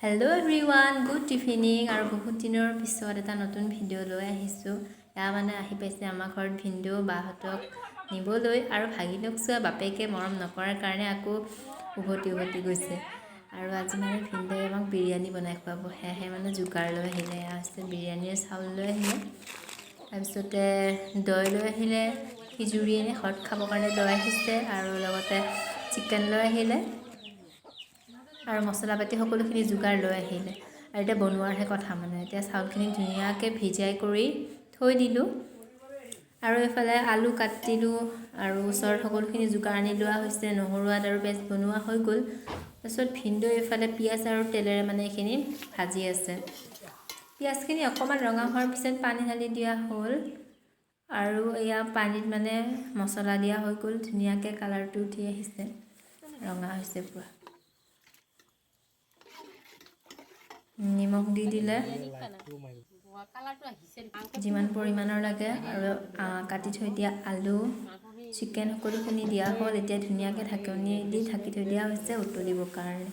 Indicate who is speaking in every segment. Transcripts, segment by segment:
Speaker 1: Hello' everyone, good evening. আৰু বহুত দিনৰ পিছত এটা নতুন ভিডিঅ' লৈ আহিছোঁ। এয়া মানে আহি পাইছে আমাৰ ঘৰত ভিনদেউ বাহঁতক নিবলৈ আৰু ভাগিনক চোৱা বাপেকে মৰম নকৰাৰ কাৰণে আকৌ উভতি উভতি গৈছে। আৰু আজি মানে ভিনদেৱে আমাক বিৰিয়ানী বনাই খুৱাব, সেয়াহে মানে যোগাৰ লৈ আহিলে। এয়া হৈছে বিৰিয়ানীৰ চাউল লৈ আহিলে, তাৰপিছতে দৈ লৈ আহিলে, খিজুৰি এনে ঘৰত খাবৰ কাৰণে লৈ আহিছে, আৰু লগতে চিকেন লৈ আহিলে আৰু মছলা পাতি সকলোখিনি যোগাৰ লৈ আহিলে। আৰু এতিয়া বনোৱাৰহে কথা মানে। এতিয়া চাউলখিনি ধুনীয়াকৈ ভিজাই কৰি থৈ দিলোঁ আৰু এইফালে আলু কাটিলোঁ আৰু ওচৰত সকলোখিনি যোগাৰ আনি লোৱা হৈছে। নহৰু আদা আৰু পেষ্ট বনোৱা হৈ গ'ল। তাৰপিছত ভিনদেউ এইফালে পিঁয়াজ আৰু তেলেৰে মানে এইখিনি ভাজি আছে। পিঁয়াজখিনি অকণমান ৰঙা হোৱাৰ পিছত পানী ঢালি দিয়া হ'ল আৰু এয়া পানীত মানে মছলা দিয়া হৈ গ'ল। ধুনীয়াকৈ কালাৰটো উঠি আহিছে, ৰঙা হৈছে পূৰা। নিমখ দি দিলে যিমান পৰিমাণৰ লাগে আৰু কাটি থৈ দিয়া আলু, চিকেন সকলোখিনি দিয়া হ'ল। এতিয়া ধুনীয়াকৈ ঢাকনি দি ঢাকি থৈ দিয়া হৈছে উতলিবৰ কাৰণে।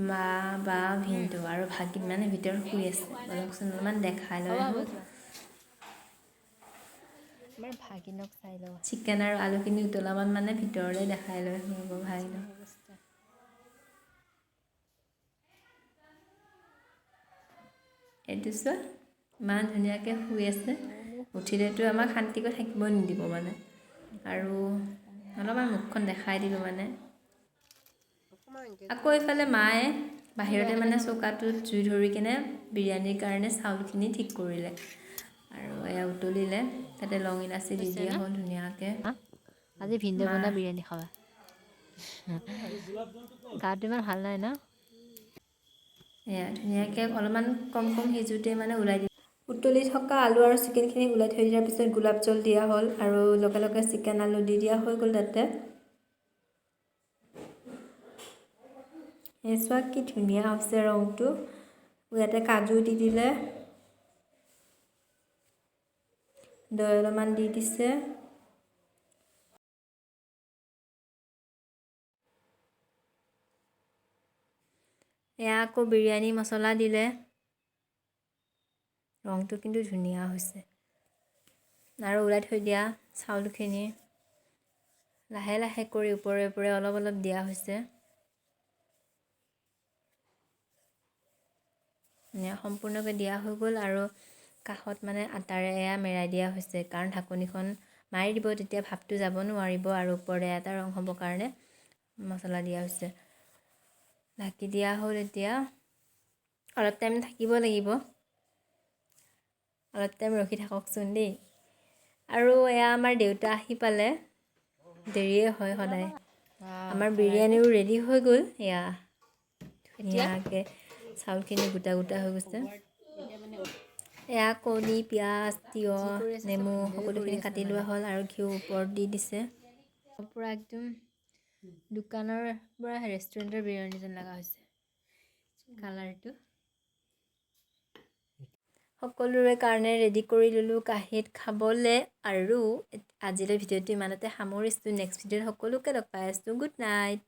Speaker 1: মা, বা, ভিনদেউ আৰু ভাগিন মানে ভিতৰত শুই আছে। ব'লকচোন অলপমান দেখাই লৈ আহোঁ।
Speaker 2: আমাৰ ভাগিনক চাই লওঁ।
Speaker 1: চিকেন আৰু আলুখিনি উতলামান মানে ভিতৰলৈ দেখাই লৈ আহোঁ ভাগিনক। এইটো চোৱা, ইমান ধুনীয়াকৈ শুই আছে। উঠিলেতো আমাক শান্তিকৈ থাকিব নিদিব মানে। আৰু অলপমান মুখখন দেখাই দিলোঁ মানে। আকৌ এইফালে মায়ে বাহিৰতে মানে চৌকাটোত জুই ধৰি কিনে বিৰিয়ানীৰ কাৰণে চাউলখিনি ঠিক কৰিলে আৰু এয়া উতলিলে, তাতে লং ইলাচি দি দিয়া হ'ল ধুনীয়াকৈ।
Speaker 2: আজি ভিনদেউ বনোৱা বিৰিয়ানী খাবা। গাটো ইমান ভাল নাই ন?
Speaker 1: এয়া ধুনীয়াকৈ অলপমান কম কম সিজোঁতে মানে ওলাই দিলোঁ। উতলি থকা আলু আৰু চিকেনখিনি ওলাই থৈ দিয়াৰ পিছত গোলাপ জল দিয়া হ'ল আৰু লগে লগে চিকেন আলু দি দিয়া হৈ গ'ল তাতে। এই চোৱা কি ধুনীয়া হৈছে ৰংটো। ইয়াতে কাজু দি দিলে, দৈ অলপমান দি দিছে। এয়া আকৌ বিৰিয়ানী মছলা দিলে। ৰংটো কিন্তু ধুনীয়া হৈছে। আৰু ওলাই থৈ দিয়া চাউলখিনি লাহে লাহে কৰি ওপৰে ওপৰে অলপ অলপ দিয়া হৈছে। সম্পূৰ্ণকৈ দিয়া হৈ গ'ল আৰু কাষত মানে আটাৰে এয়া মেৰাই দিয়া হৈছে, কাৰণ ঢাকনিখন মাৰি দিব তেতিয়া ভাপটো যাব নোৱাৰিব আৰু ওপৰে এটা ৰং হ'বৰ কাৰণে মছলা দিয়া হৈছে। ঢাকি দিয়া হ'ল। এতিয়া অলপ টাইম থাকিব লাগিব, অলপ টাইম ৰখি থাককচোন দেই। আৰু এয়া আমাৰ দেউতা আহি পালে, দেৰিয়ে হয় সদায়। আমাৰ বিৰিয়ানীও ৰেডি হৈ গ'ল। এয়া ধুনীয়াকৈ চাউলখিনি গোটা গোটা হৈ গৈছে। এয়া কণী, পিঁয়াজ, তিয়ঁহ, নেমু সকলোখিনি কাটি লোৱা হ'ল আৰু ঘিউ ওপৰত দি দিছে।
Speaker 2: পূৰা একদম দোকানৰ পৰা ৰেষ্টুৰেণ্টৰ বিৰিয়ানী যেন লগা হৈছে কালাৰটো।
Speaker 1: সকলোৰে কাৰণে ৰেডি কৰি ল'লোঁ কাঁহীত খাবলৈ। আৰু আজিলৈ ভিডিঅ'টো ইমানতে সামৰিছোঁ। নেক্সট ভিডিঅ'ত সকলোকে লগ পাই আছোঁ। Good night.